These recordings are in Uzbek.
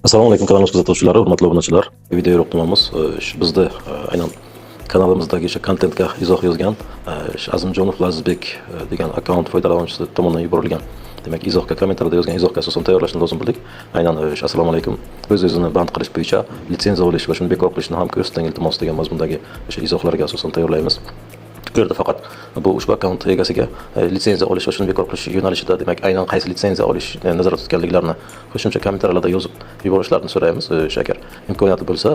Assalomu alaykum, kanalimiz kuzatuvchilari, hurmatli obunachilar. Video yo'riqnomamiz shu bizda aynan kanalimizdagi o'sha kontentga izoh yozgan shu Azimjonov Lazizbek degan akkaunt foydalanuvchisi tomonidan yuborilgan, demak, izohga, kommentariyada yozgan izohga asosan tayyorlashni lozim bildik. Aynan shu "Assalomu alaykum, o'z o'zini band qilish bo'yicha litsenziya olish va shuni bekor qilishni ham ko'rsating, iltimos" degan mazmundagi o'sha izohlarga asosan tayyorlaymiz. Bu yerda faqat bu ushbu akkaunt egasiga litsenziya olish va shuni bekor qilish yo'nalishida, demak, aynan qaysi litsenziya olish nazarda tutganliklarini qo'shimcha kommentariyalarda yozib yuborishlarini so'raymiz. Shu agar imkoniyati bo'lsa,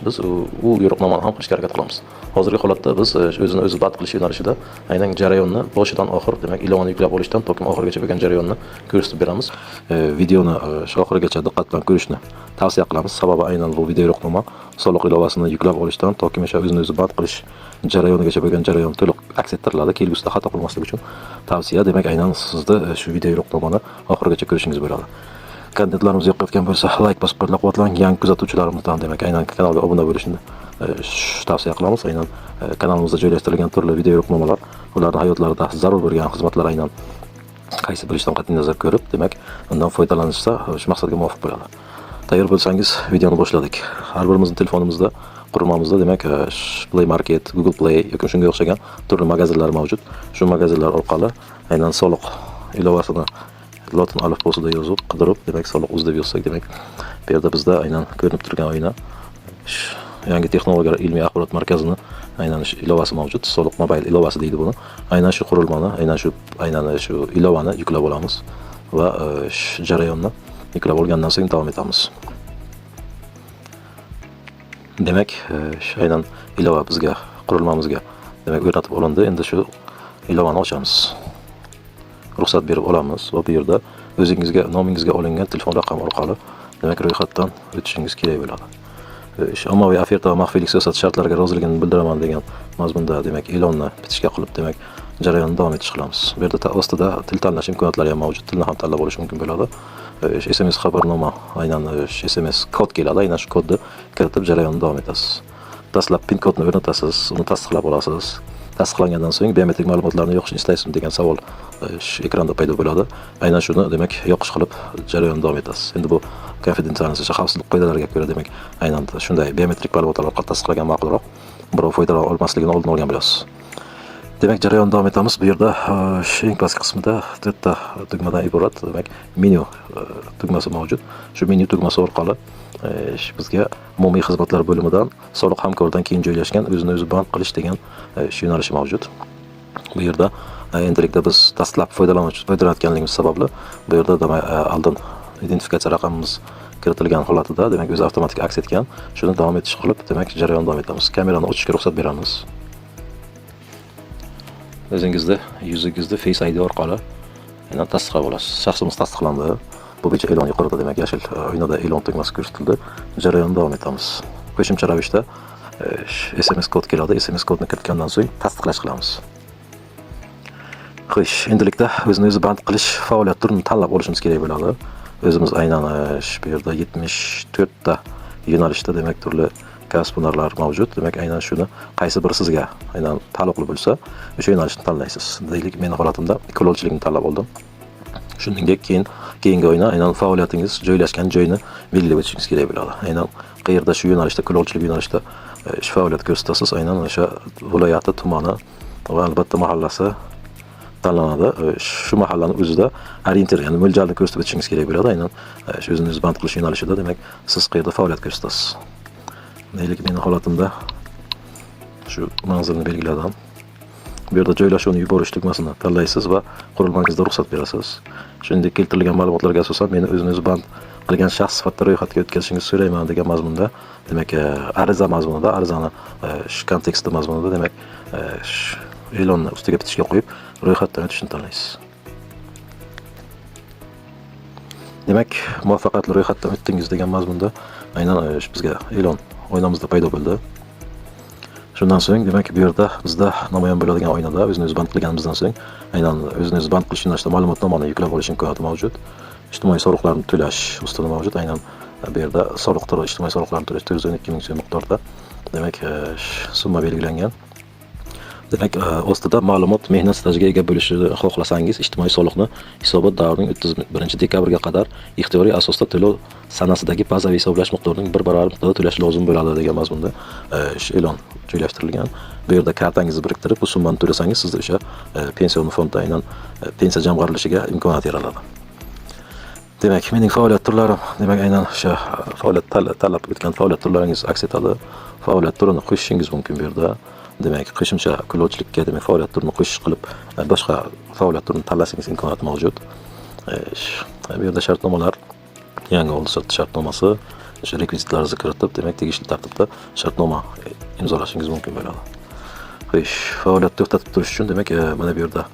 biz u yo'riqnomani ham qilishga harakat qilamiz. Hozirgi holatda biz o'zini o'zi band qilish yo'nalishida aynan jarayonni boshidan oxir, demak, ilovani yuklab olishdan toki oxirigacha bo'lgan jarayonni ko'rsatib beramiz. Videoni shu oxirigacha diqqat bilan ko'rishni tavsiya qilamiz. Sababi aynan bu video yo'riqnoma soliq ilovasini yuklab olishdan toki o'sha o'zini o'zi band qilish jarayonigacha bo'lgan jarayon to'liq aks ettiriladi. Kelgusida xato qilmaslik uchun tavsiya, demak, aynan sizni shu video yo'riqnomani oxirigacha ko'rishingiz bo'ladi. Kontentlarimiz yoqayotgan bo'lsa, layk bosib qo'llab-quvvatlang. Yangi kuzatuvchilarimizdan, demak, aynan kanalga obuna bo'lishni tavsiya qilamiz. Aynan kanalimizda joylashtirilgan turli video yo'riqnomalar ularning hayotlarida zarur bo'lgan xizmatlar aynan qaysi bo'lishidan qat'iy nazar ko'rib, demak, undan foydalanishsa, shu maqsadga muvofiq bo'ladi. Tayyor bo'lsangiz, videoni boshladik. Har birimizning telefonimizda, qurilmamizda, demak, Play Market, Google Play yoki shunga o'xshagan turli magazinlar mavjud. Shu magazinlar orqali aynan soliq ilovasini lotin alifbosida yozib, qidirib, demak, soliq uz deb yozsak, demak, bu yerda bizda aynan ko'rinib turgan oyna yangi texnologiyalar ilmiy axborot markazini aynan shu ilovasi mavjud. Soliq Mobile ilovasi deydi buni. Aynan shu qurilmani, aynan shu ilovani yuklab olamiz va shu jarayonni yuklab olgandan so'ng davom etamiz. Demak, shu aynan ilova bizga, qurilmamizga, demak, o'rnatib olindi. Endi shu ilovani ochamiz. Ruxsat berib olamiz va bu yerda o'zingizga, nomingizga olingan telefon raqami orqali, demak, ro'yxatdan o'tishingiz kerak bo'ladi. Ommaviy oferta va maxfiylik siyosati shartlariga roziligimni bildiraman degan mazmunda, demak, e'lonni bitishga qilib, demak, jarayonni davom etish qilamiz. Bu yerda ostida til tanlash imkoniyatlari ham mavjud. Tilni ham tanlab olish mumkin bo'ladi. SMS xabarnoma, aynan SMS kod keladi. Aynan shu kodni kiritib, jarayonni davom etasiz. Dastlab PIN kodni o'rnatasiz, uni tasdiqlab olasiz. Tasdiqlangandan so'ng biometrik ma'lumotlarni yoqishni istaysizmi degan savol shu ekranda paydo bo'ladi. Aynan shuni, demak, yoqish qilib, jarayonni davom etasiz. Endi bu конфиденциальность, o'sha xavfsizlik qoidalariga ko'ra, demak, aynan shunday biometrik ma'lumotlar orqali tasdiqlagan ma'qulroq. Birov foydalana olmasligini oldin olgan bo'lasiz. Demak, jarayonni davom etamiz. Bu yerda eng pastki qismida to'rtta tugmadan iborat, demak, menyu tugmasi mavjud. Shu menyu tugmasi orqali bizga umumiy xizmatlar bo'limidan soliq hamkordan keyin joylashgan o'zini o'zi band qilish degan shu yo'nalishi mavjud. Bu yerda endilikda biz dastlab foydalanayotganligimiz sababli bu yerda, demak, oldin identifikatsiya raqamimiz kiritilgan holatida, demak, o'zi avtomatik aks etgan. Shuni davom etish qilib, demak, jarayonni davom etamiz. Kamerani ochishga ruxsat beramiz. O'zingizni yuzingizni Face ID orqali aynan tasdiqlab olasiz. Shaxsimiz tasdiqlandi. Bu bo'yicha e'lon yuqorida, demak, yashil oynada e'lon tugmasi ko'rsatildi. Jarayonni davom etamiz. Qo'shimcha ravishda SMS kod keladi. SMS kodni kiritgandan so'ng tasdiqlash qilamiz. Xo'sh, endilikda o'zini o'zi band qilish faoliyat turini tanlab olishimiz kerak bo'ladi. O'zimiz aynan bu yerda 74 ta yo'nalishda, demak, turli kasb hunarlar mavjud. Demak, aynan shuni qaysi biri sizga aynan taalluqli bo'lsa, o'sha yo'nalishni tanlaysiz. Deylik, meni holatimda kulolchilikni tanlab oldim. Shuningdek, keyin keyingi oyna aynan faoliyatingiz joylashgan joyni belgilab o'tishingiz kerak bo'ladi. Aynan qayerda shu yo'nalishda, kulolchilik yo'nalishida ish faoliyat ko'rsatasiz, aynan o'sha viloyati, tumani va albatta mahallasi tanlanadi. Shu mahallani o'zida orientir, ya'ni mo'ljalni ko'rsatib o'tishingiz kerak bo'ladi. Aynan shu o'zini o'zi band qilish yo'nalishida, demak, siz qayerda faoliyat ko'rsatasiz. Deylik, meni holatimda shu manzilni belgiladim. Bu yerda joylashuvni yuborish tugmasini tanlaysiz va qurilmangizda ruxsat berasiz. Shuningdek, keltirilgan ma'lumotlarga asosan meni o'zini o'zi band qilgan shaxs sifatida ro'yxatga o'tkazishingizni so'rayman degan mazmunda, demak, ariza mazmunida, arizani shu konteksti mazmunida, demak, shu e'lonni ustiga bitishga qo'yib, ro'yxatdan o'tishni tanlaysiz. Demak, muvaffaqiyatli ro'yxatdan o'tdingiz degan mazmunda aynan shu bizga e'lon oynamizda paydo bo'ldi. Shundan so'ng, demak, bu yerda bizda namoyon bo'ladigan oynada o'zini o'zi band qilganimizdan so'ng aynan o'zini o'zi band qilish yo'nalishida ma'lumotnomani yuklab olish imkoniyati mavjud. Ijtimoiy soliqlarni to'lash ustuni mavjud. Aynan bu yerda soliq turi, ijtimoiy soliqlarni to'lash 412 ming so'm miqdorida, demak, summa belgilangan. Demak, ostida ma'lumot: mehnat stajiga ega bo'lishini xohlasangiz, ijtimoiy soliqni hisobot davrining 31-dekabrga qadar ixtiyoriy asosda to'lov sanasidagi bazaviy hisoblash miqdorining bir barobar miqdorida to'lash lozim bo'ladi degan mazmunda shu e'lon joylashtirilgan. Bu yerda kartangizni biriktirib, bu summani to'lasangiz, sizda o'sha pension fondda aynan pensiya jamg'arilishiga imkoniyat yaratadi. Demak, mening faoliyat turlarim, demak, aynan o'sha faoliyat tanlab o'tgan faoliyat turlaringiz aks etadi. Faoliyat turini qo'shishingiz mumkin bu yerda. Demak, qo'shimcha kulolchilikka, demak, faoliyat turini qo'shish qilib, boshqa faoliyat turini tanlashingiz imkoniyati mavjud. Bu yerda shartnomalar, yangi oldi sotdi shartnomasi, o'sha rekvizitlaringizni kiritib, demak, tegishli tartibda shartnoma imzolashingiz mumkin bo'ladi. Xo'sh, faoliyatni to'xtatib turish uchun, demak, mana bu yerda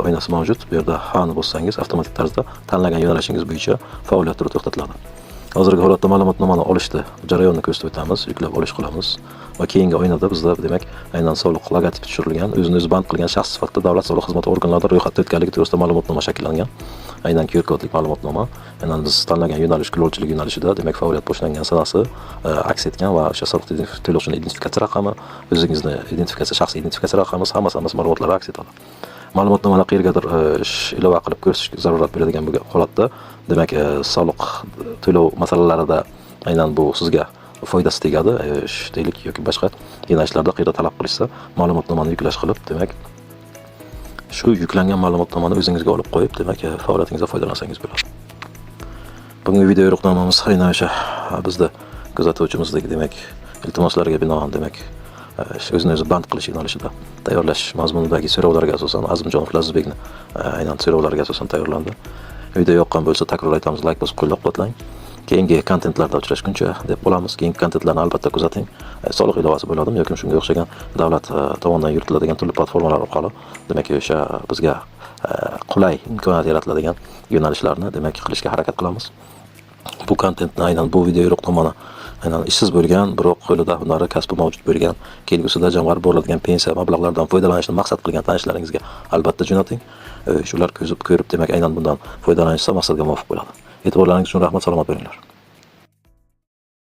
oynasi mavjud. Bu yerda "Ha" ni bossangiz, avtomatik tarzda tanlagan yo'nalishingiz bo'yicha faoliyat turi to'xtatiladi. Hozirgi holatda ma'lumotnomani olishni jarayonini ko'rsatib o'tamiz, yuklab olish qilamiz va keyingi oynada bizda, demak, aynan soliq logotipi tushirilgan, o'zini o'zi band qilgan shaxs sifatida davlat soliq xizmati organlarida ro'yxatda o'tganligi to'g'risida ma'lumotnoma shakllangan. Aynan QR kodlik ma'lumotnoma. Aynan biz tanlagan yo'nalish kulolchilik yo'nalishida, demak, faoliyat boshlangan sanasi aks etgan va o'sha soliq to'lovchini identifikatsiya raqami, o'zingizni identifikatsiya, shaxsiy identifikatsiya raqamingiz, hammasi ma'lumotlar aks etadi. Ma'lumotnomani qayergadir ilova qilib ko'rsatish zarurat bo'ladigan bo'lgan holatda, demak, soliq to'lov masalalarida aynan bu sizga foydasi tegadi. Deylik, yoki boshqa yo'nalishlarda qayerda talab qilishsa, ma'lumotnomani yuklash qilib, demak, shu yuklangan ma'lumotnomani o'zingizga olib qo'yib, demak, faoliyatingizda foydalansangiz bo'ladi. Bugungi video yo'riqnomamiz aynan o'sha bizni kuzatuvchimizdagi, demak, iltimoslarga binoan, demak, o'zini o'zi band qilish yo'nalishida tayyorlash mazmunidagi so'rovlarga asosan, Azimjonov Lazizbekni aynan so'rovlarga asosan tayyorlandi. Video yoqqan bo'lsa, takror aytamiz, layk bosib qo'llab-quvvatlang. Keyingi kontentlarda uchrashguncha deb qolamiz. Keyingi kontentlarni albatta kuzating. Soliq ilovasi bo'ladimi yoki shunga o'xshagan davlat tomonidan yuritiladigan turli platformalar orqali, demak, o'sha bizga qulay imkoniyat yaratiladigan yo'nalishlarni, demak, qilishga harakat qilamiz. Bu kontentni, aynan bu video yo'riqnomani aynan ishsiz bo'lgan, biroq qo'lida hunari, kasbi mavjud bo'lgan, kelgusida jamg'arib boriladigan pensiya mablag'laridan foydalanishni maqsad qilgan tanishlaringizga albatta jo'nating. Shular ko'zib ko'rib, demak, aynan bundan foydalanishsa, maqsadga muvofiq bo'ladi. E'tiborlaringiz uchun rahmat, salomat bo'linglar.